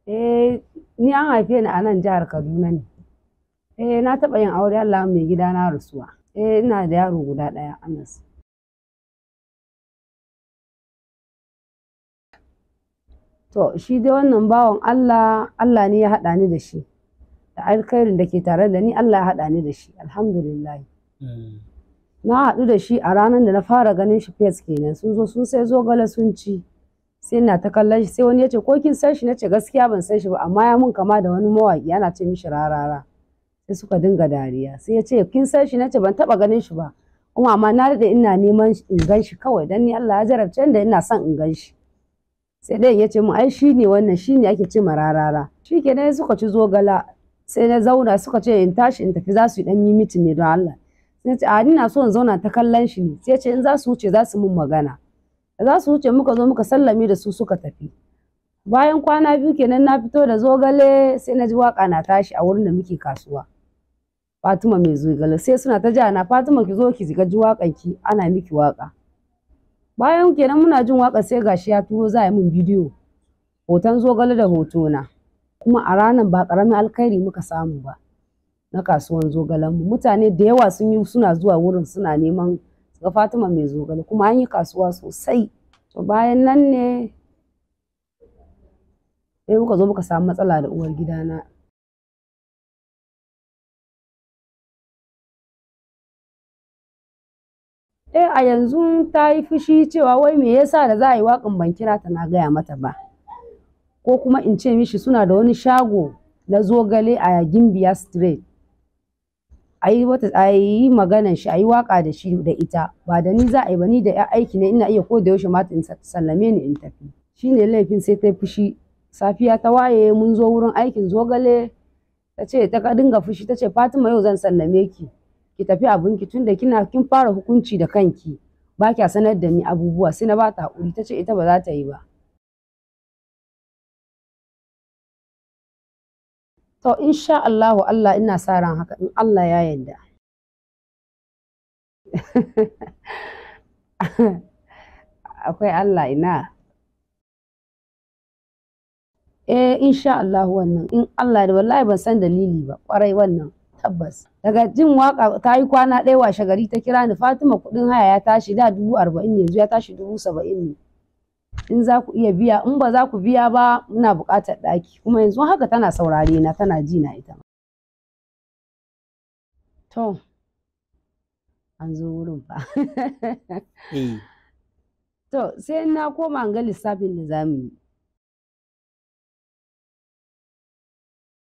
Eh, ni an haife ni a nan jihar Kaduna ne. Eh, na taɓa yin aure, Allah mai gida na rasuwa. Eh, ina da yaro guda ɗaya, Anas. To, shi dai wannan bawan Allah, Allah ne ya haɗa ni da shi. Da alkhairin da ke tare da ni, Allah ya haɗa ni da shi, alhamdulillah. Na haɗu da shi a ranar da na fara ganin shi fes kenan, sun zo sun sai zogale sun ci. Sai na ta kallon shi, sai wani ya ce ko kin san shi? Na ce gaskiya ban san shi ba, amma ya mun kama da wani mawaƙi ana ce mishi Rarara. Sai suka dinga dariya. Sai ya ce kin san shi? Na ce ban taɓa ganin shi ba. Kuma amma na daɗe ina neman in gan shi kawai, dan ni Allah ya jarabce ni da ina son in gan shi. Sai ɗayan ya ce mun ai shi ne wannan, shi ne ake ce ma Rarara. Shi kenan suka ci zogala, sai na zauna, suka ce in tashi in tafi, za su yi ɗan yi mitin ne don Allah. Sai na ce a ina so in zauna ta kallon shi ne. Sai ya ce in za su wuce za su mun magana. Da za su wuce muka zo muka sallame da su suka tafi. Bayan kwana biyu kenan na fito da zogale, sai na ji waka na tashi a wurin da muke kasuwa. Fatima mai zogale, sai suna ta ja na, Fatima ki zo ki ji waƙan ki, ana miki waka. Bayan kenan muna jin waka sai gashi ya turo za a yi min bidiyo hoton zogale da hotona. Kuma a ranar ba ƙaramin alkhairi muka samu ba na kasuwan zogalen mu. Mutane da yawa sun yi suna zuwa wurin suna neman ga Fatima mai zogale, kuma an yi kasuwa sosai. To bayan nan ne sai muka zo muka samu matsala da uwar gidana. Eh, a yanzu ta yi fushi cewa wai me yasa da za a yi waƙan ban kira ta na gaya mata ba. Ko kuma in ce mishi suna da wani shago na zogale a Gimbiya Street. A yi wata, a yi maganan shi, a yi waƙa da shi da ita. Ba da ni za a yi ba, ni da 'yar aiki ne, ina iya ko da yaushe ma in sallame ni in tafi. Shi ne laifin, sai ta yi fushi. Safiya ta waye mun zo wurin aikin zogale, ta ce ta dinga fushi, ta ce Fatima yau zan sallame ki. Ki tafi abinki tunda kina kin fara hukunci da kanki, ba kya sanar da ni abubuwa. Sai na ba ta haƙuri, ta ce ita ba za ta yi ba. To insha Allahu Allah ina sa ran haka in Allah ya yarda. Akwai Allah ina. Eh, insha Allahu wannan in Allah da wallahi ban san dalili ba, ƙwarai wannan tabbas. Daga jin waka ta yi kwana ɗaya, washe gari ta kira ni, Fatima kuɗin haya ya tashi, da 40,000 yanzu ya tashi 70,000 ne. In za ku iya biya, in ba za ku biya ba muna buƙatar ɗaki. Kuma yanzu haka tana saurare na, tana ji na ita. To, an zo wurin fa. To, sai na koma in ga lissafin da za mu yi.